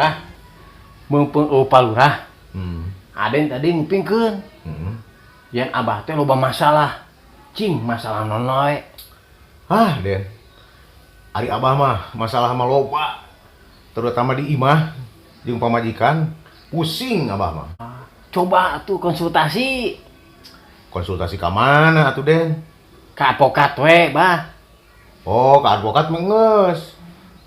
Bah, mumpung eueuh palurah. Aden tadi ngupingkeun. Yen abah teh loba masalah. Cing, masalah naon wae. Ah, Den. Ari abah mah masalah mah loba. Terutama di imah jeung pamajikan, pusing abah mah. Coba atuh konsultasi. Konsultasi ka mana atuh, Den? Ka advokat we, Bah. Oh, ka advokat mah geus.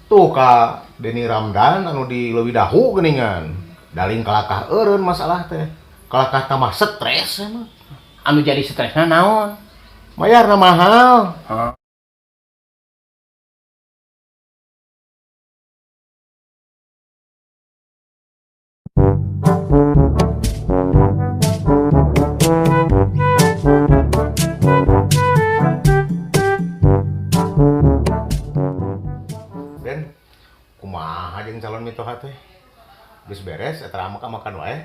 Tuh ka Denny Ramdan anu di Leuwi Dahu geuningan. Daling kalakah eureun masalah teh. Kalakah tambah stres emang. Anu jadi stresna naon? Mayarna mahal. Hah? Den, kumaha jeung calon mitoha teh? Geus beres eta makan wae.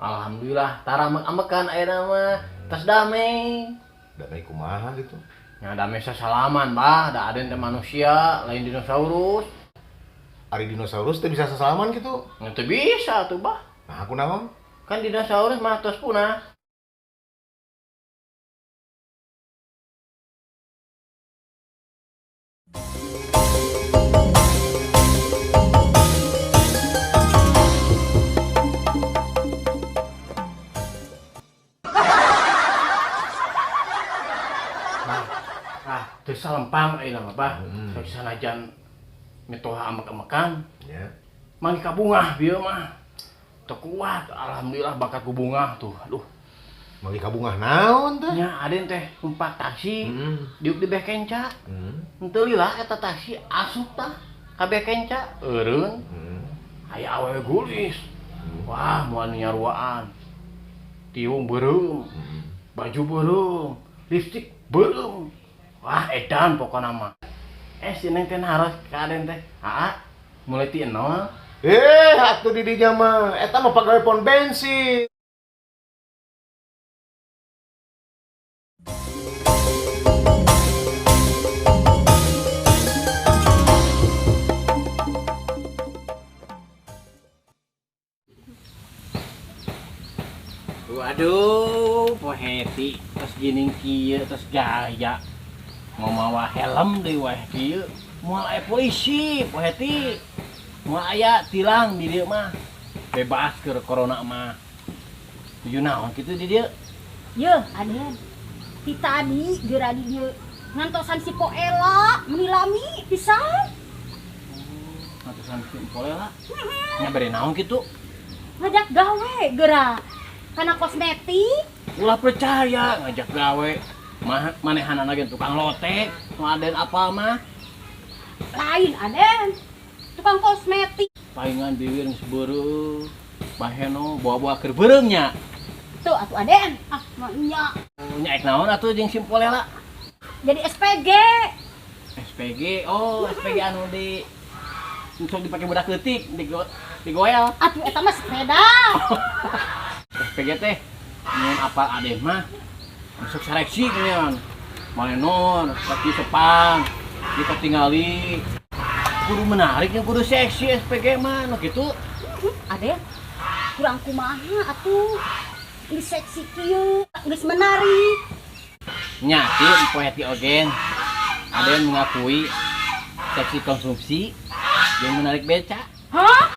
Alhamdulillah, tara amek-amekan ayeuna mah. Tos damai. Damai kumaha gitu. Nya damai sasalaman, Bah. Da aden teh manusia, lain dinosaurus. Ari dinosaurus teh bisa sasalaman gitu. Nya teu bisa tuh, Bah. Nah, aku naon? Kan dinosaurus mah tos punah. Ah, teu salempang ayeuna mah, Bah. Sok sanajan mitoha amek-amekan, Ya. manggih ka bungah bieu mah. Teu kuat, alhamdulillah bakat ku bungah tuh. Aduh. Manggih ka bungah naon teh? Nya aden teh numpak taksi, diuk di beh kenca. Henteu lila eta taksi asup tah ka beh kenca, eureun. Aya awewe gulis. Wah, moal nyaruaan. Tiung beureum, baju beureum, lipstik beureum. Wah, edan pokona mah. Si Neng teh naros ka aden teh. Aa, mulai ti nol. Atuh di dinya mah eta mah pagawe pon bensin. Waduh, poe heti terus gini kieu terus gaya. Mau mawa helm deui wae kieu. Moal aya polisi poe heti. Moal aya tilang di dieu mah. Bebas keur corona mah. Tuju naon kitu di dieu? Yeuh, Aden. Ti tadi geura di dieu ngantosan si Poela meuni lami pisan. Ngantosan si Poela? Nya bere naon kitu? Ngajak gawe geura. Kana kosmetik. Ulah percaya ngajak gawe. Mah manehanana ge tukang lote, nu Aden apal mah. Lain Aden. Tukang kosmetik. Palingan bibir geus beureum. Baheno bawa-bawa keur beureum nya. Tuh atuh Aden. Ah, mah nya. Nya ek naon atuh jeung si Polela? Jadi SPG. SPG. Oh, SPG anu di sok dipake budak leutik di goel. Atuh eta mah sepeda. SPG teh nyeun apal Aden mah. Masuk seleksi geuningan. Manenor, kaki sepang, kita tingali. Kudu menarik yang kudu seksi SPG mah, nu kitu. Aden, kurang kumaha atuh. Geus seksi kieu, geus menarik. Nya, kieu poe heti ogen. Aden mengakui seksi konsumsi yang menarik beca. Hah?